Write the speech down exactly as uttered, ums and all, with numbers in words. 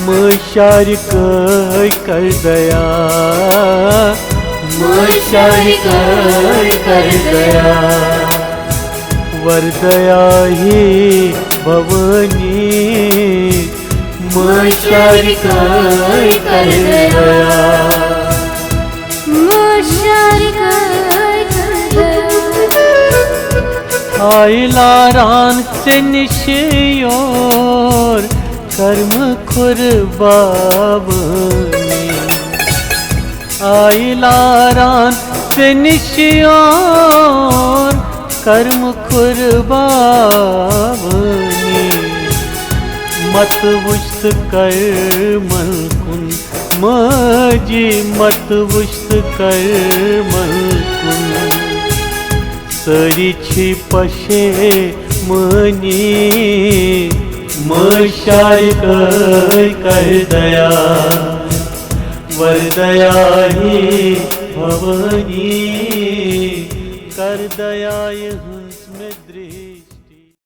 مشارکے کر دیا، مشارکے کر دیا، وردیا ہی بھوانی، مشارکے کر دیا۔ مشارکے کر دیا۔ آیہِ لاران ژےٚ نِش یور کرمہٕ کھُر بھوٲنی۔ آیہِ لاران ژےٚ نِش یور کرمہٕ کھُر بھوٲنی۔ مت وُچھ ژٕ کرمن کُن، ماجی مت وُچھ ژٕ کرمن کُن۔ سٲری چھِ پشیمٲنی، مشارکے کر دیا، وردیا ہی بھوانی، کر دیا یہ